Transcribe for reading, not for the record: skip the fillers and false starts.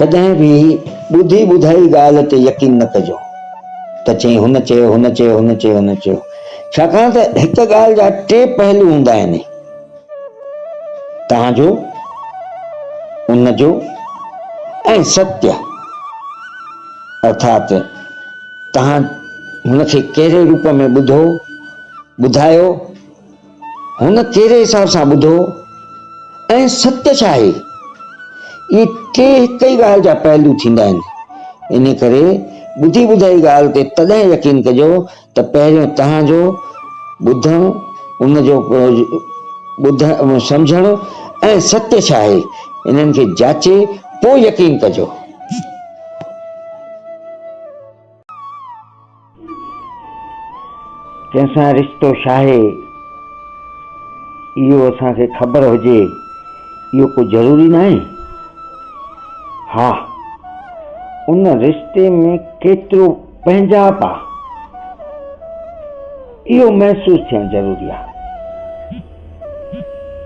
ڪڏهن به ٻڌي ٻڌائي ڳالهه تي يقين نه ڪجو ته چئين هن چيو، هن چيو، هن چيو، هن چيو. ڇاڪاڻ ته هڪ ڳالهه جا ٽي پهلو هوندا آهن، توهان جو، ان جو ۽ ستيه. ارٿات توهان هن کي ڪهڙي روپ ۾ ٻڌو، ٻڌايو، هن ڪهڙي حساب سان ٻڌو ۽ ست ڇا آهي؟ اهي ٽي هڪ ئي ڳالهه جا پهلو ٿيندا آهن. ان ڪري ٻڌي ٻڌائي ڳالهه تي تڏهن يقين ڪجو ته پهريون توهان جو ٻڌڻ، ان جو ٻڌڻ، سمجهڻ ۽ ست ڇا آهي؟ انهن کي جاچي پوء يقين ڪجو. ڪنهن سان رشتو ڇاهي اهو اسان کي خبر هجي اهو ڪو ضروري ناهي؟ ها ان رشتي ۾ ڪيترو پنهنجائپ آ اهو محسوس ٿيڻ ضروري آ.